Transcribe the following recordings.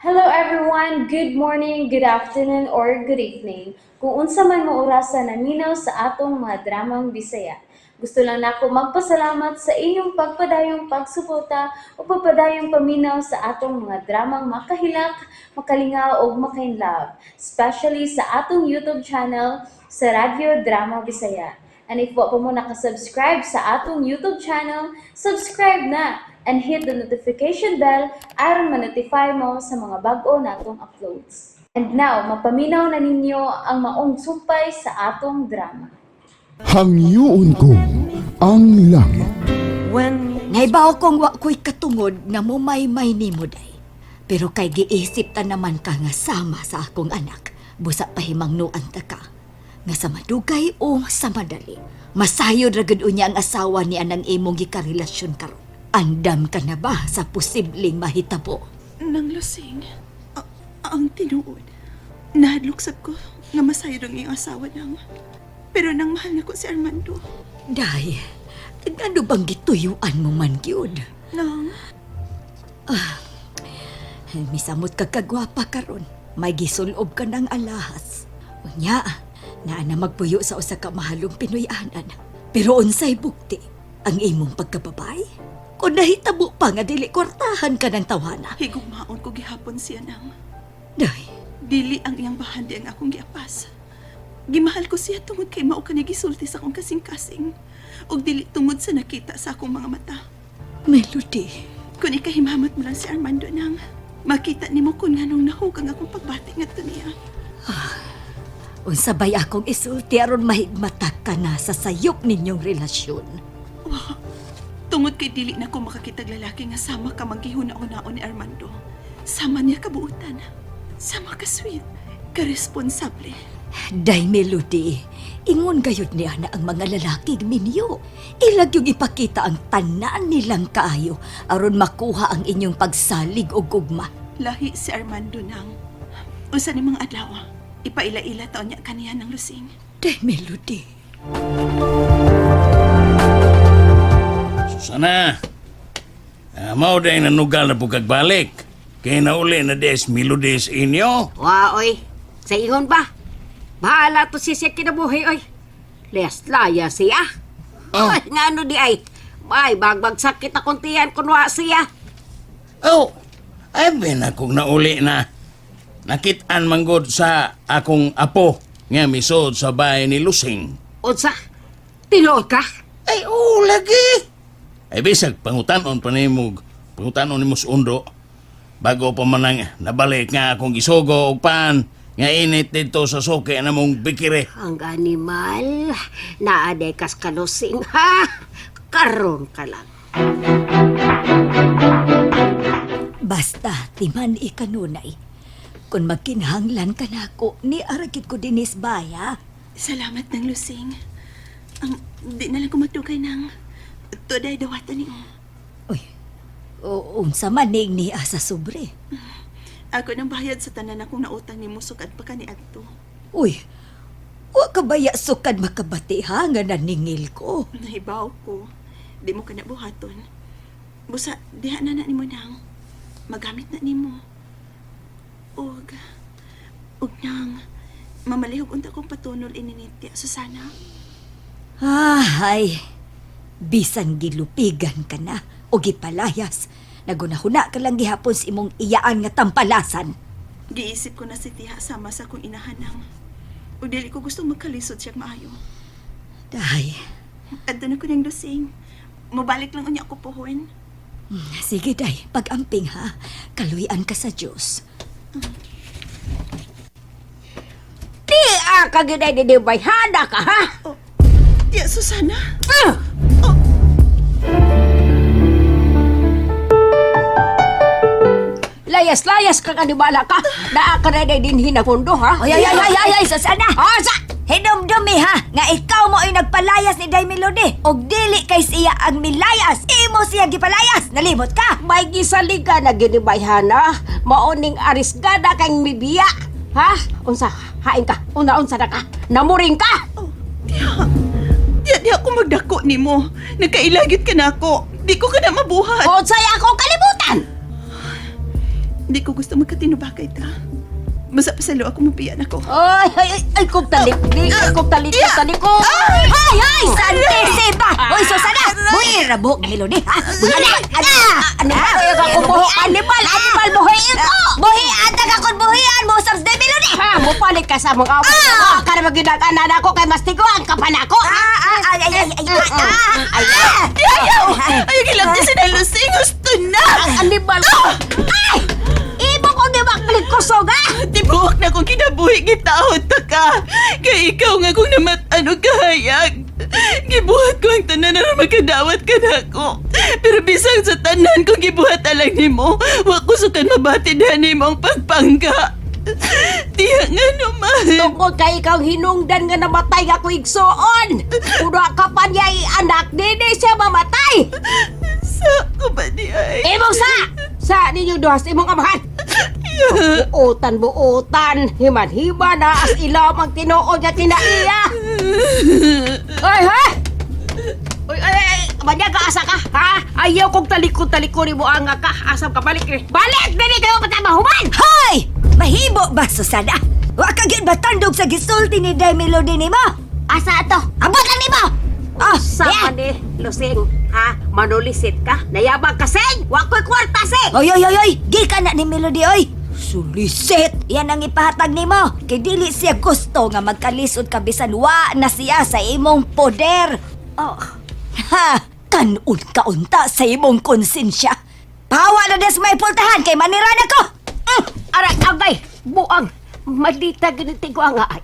Hello everyone! Good morning, good afternoon, or good evening. Kung unsa man mo orasa naminaw sa atong mga dramang Bisaya. Gusto lang nako magpasalamat sa inyong pagpadayong pagsuporta o pagpadayong paminaw sa atong mga dramang makahilak, makalingaw ug makainlove, especially sa atong YouTube channel sa Radyo Drama Bisaya. And if wa pa mo nakasubscribe sa atong YouTube channel, subscribe na and hit the notification bell aron ma-notify mo sa mga bag-o natong uploads. And now, mapaminaw na ninyo ang maong sumpay sa atong drama. Hangyoon ko ang langit. Naibaw kong wa ko'y katungod na mumaymay nimo day. Pero kay giisip ta naman ka nga sama sa akong anak, busa pahimangnuan ta ka. Nga sa madugay o sa madali, masayod ra gud unya ang asawa ni anang imong gikarelasyon karon. Andam ka na ba sa posibleng mahitabo? Nang Lusing, ang tinuod. Nahadlok sab ko nga masayod ang iyong asawa nang. Pero nang mahal na ko si Armando. Day, ano bang gituyuan mo man gyud? Nang, Misamot ka kagwapa karon. May gisulob ka ng alahas. Unya, naa na magpuyo sa usa ka mahalong Pinoy-anan. Pero unsay bukti ang imong pagkababay? Kung nahitabo pa nga dili kwartahan ka ng tawana. Higugmaon ko gihapon siya nang. Day, Dili ang iyang bahandi ang akong giapas. Gimahal ko siya tungod kay mao ka ni gisulti sa akong kasing-kasing. Ug dili tungod sa nakita sa akong mga mata. Melody. Kung ikahimamat mo lang si Armando nang, makita nimo kung nganong nahug ang akong pagbati ngadto niya. Unsa bay akong isulti aron mahigmata ka na sa sayop ninyong relasyon? Wa. Tungod kay dili na ko makakitag lalaki nga sama ka manggihuna-unaon ni Armando. Sama niya kabuutan. Sama ka sweet, ka responsable. Day Melody, ingon gayud niya na ang mga lalaki minyo. Ilag yung ipakita ang tanan nilang kaayo aron makuha ang inyong pagsalig o gugma. Lahi si Armando nang usa ni mga adlaw. Ipaila-ila taon niya kaniya ng Lusing. Day Melody. Susana, mao day nanugal na pukagbalik. Kaya nauli na des melodies inyo. Wa, oy. Sa ingon ba? Bahala to siya sa kinabuhi, oy. Les, laya siya. Oh. Ay, nga ano di ay. Ay, bagbagsak kita kuntian kunwa siya. Oh, ay bin akong nauli na. Nakitaan manggod sa akong apo nga misod sa bahay ni Lusing. Unsa? Tinuod ka? Ay, oo, lagi. Ay, bisag, pangutanon pa nimo, pangutanon nimo sa undo. Bago pa man ang nabalik nga akong gisugo og pan, nga init dito sa suki na mong bikire. Ang animal, naaday kas kalusing, ha? Karon ka lang. Basta timan ikanunay. Kung magkinahanglan ka nako, ni aragid ko dinis baya. Salamat ng Lusing. Ang di na lang ko magdugay nang tuday dawatan niyo. Uy, unsa man ning niya sa sobre. Ako nang bayad sa tanan akong nautang ni Musok at pa kaniadto. Uy, wa ka baya sukad makabati ha nga naningil ko. Nahibaw ko. Di mo ka na buhaton. Busa, diha na na nimo nang. Magamit na nimo. Og, og nang, mamalihog unta kong patunol ininitya, Susana. Ah, ay, bisan gilupigan ka na o gipalayas, nagunahuna ka lang gihapon sa imong iyaan nga tampalasan. Giisip ko na si Tiha sama sa akong inahanang. Ug dili ko gusto magkalisod siya maayo. Day, Adto na ko niyang dosing. Mabalik lang unya ako pohon. Sige day, pag-amping ha, kaluyan ka sa Diyos. Di ah, kagiday di bayhana ka, ha? Oh, Tiya, Susana. Ah! Oh. Layas-layas ka kanibala ka. Naa ka na din hinakundo, ha? Ay, ay, ay, ay, ay, ay, Susana! Asa? Hinumdumi ha, nga ikaw mo ay nagpalayas ni Day Melody. Og dili kay siya ang milayas, imo siya gipalayas. Nalimot ka? May gisaliga na ginibayhana. Maoning arisgada kang mibiya. Ha? Unsa? Hain ka. Una, unsa na ka? Namuring ka! Oh, Tiya. Tiya, di ako magdako nimo. Nagkailagit ka na ako. Di ko ka na mabuhat. Unsay ako kalibutan! Di ko gusto magkatinubakay ta. Basta pasalo ako mabiyan ako. Ay, ay, ay, ay, kong talikli, ay, kong talikli, taliko. Ay, ay, Santissima! Hoy, Susana! Buhi ra buhok ni Melody, ha? Buhi ana! Ana! Animal, ay, ako buhok, animal, animal, buhiin ko! Buhian ta ka kun buhian mo sa de Melody! Ha, mupalit ka sa mga away. Ah! Kada magginag-anan ako kay mastiguan ka pa nako. Ah, ah, ay, ay, ay, ay, ah, ay, ah! Ayaw! Ayaw gilabti si Lusing! Gusto na! Animal ko. Ay! Imo kong giwaklit kusog, ha? Tibuok na kong kinabuhi gitaod ta ka. Kay ikaw nga kung namat-ano kahayag. Gibuhat ko ang tanan na magkadawat ka na ako. Pero bisan sa tanan kong gibuhat alang nimo, wa ko sukan mabati na nimo ang pagpangga. Diya nga naman. Tungkol kay ikaw hinungdan nga namatay ako igsoon. Kuno ka pa niya anak, dili siya mamatay. Sa ko ba di ay? Imong sa! Sa ninyo duhas imong amahan. Buotan, buotan. Himan-himan na as ilam ang tinuod nga kinaiya. Ay, ha? Uy, ay, ay, banyaga asa ka, ha? Ayaw kong talikod-talikod mo ang ka. Asam ka, balik eh. Balik! Dili kayo patama, human! Hoy! Mahibo ba, Susana? Wa ka gyud matandog sa gisulti ni Day Melody nimo? Asa ato? Abot lang nimo! Ah, Sa yeah. man eh, Lusing, ha? Manulisit ka? Nayabang ka, sing! Wa ko'y kwarta, sing! Oy, oy, oy, oy! Gikan na ni Melody, oy! Sulisit! Yan ang ipahatag nimo. Kay dili siya gusto nga magkalisod ka bisan wa na siya sa imong poder. Oh, Ha! Kanon kaunta sa imong konsensya. Pawa na des may pultahan kay manira na ko! Mm. Aray, agay! Buang! Maldita ganiti ko ang ay.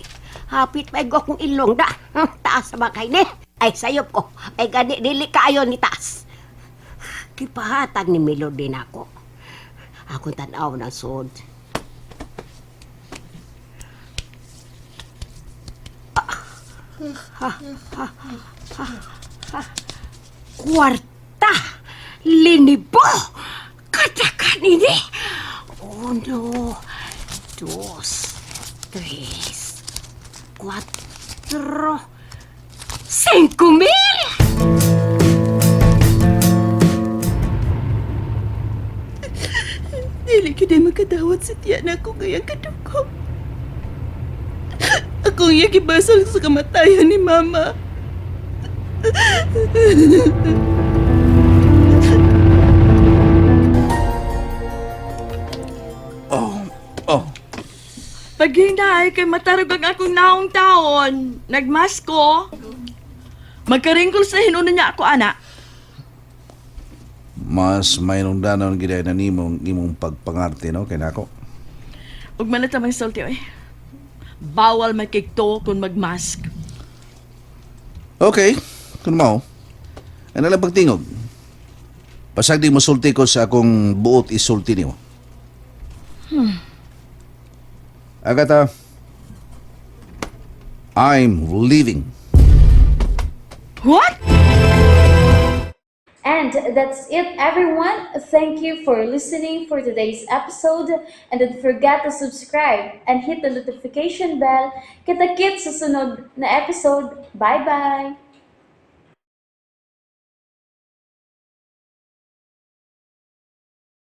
Hapit may go kong ilong da. Taas sa bakay ni. Ay, sayop ko. Ay, gani, dili kaayo ni taas. Kipahatag ni Melody na ako. Akong tanaw ng sud. Kwarta! Linibo! Katakan ini! Uno, dos, tres, cuatro, 5,000! Dili gyud ay magkadawat sa tiyan ako kaya kadugo. Akong iya gibasal sa kamatayan ni Mama. Oh, Paghinay kay matarog ang akong naong taon. Nagmasko. Magkaringkol sa hinunan niya ako, ana. Mas mayroong danon gid na nimong imong pagpangarte no kay nako. Ug man na may sulti, oy. Bawal makikto kung magmask. Okay, kun mao. Ano lang pagtingog? Pasag di mosulti ko sa akong buot isulti nimo. Agata, I'm leaving. What? And that's it, everyone. Thank you for listening for today's episode. And don't forget to subscribe and hit the notification bell. Kita-kits sa sunod na episode. Bye-bye!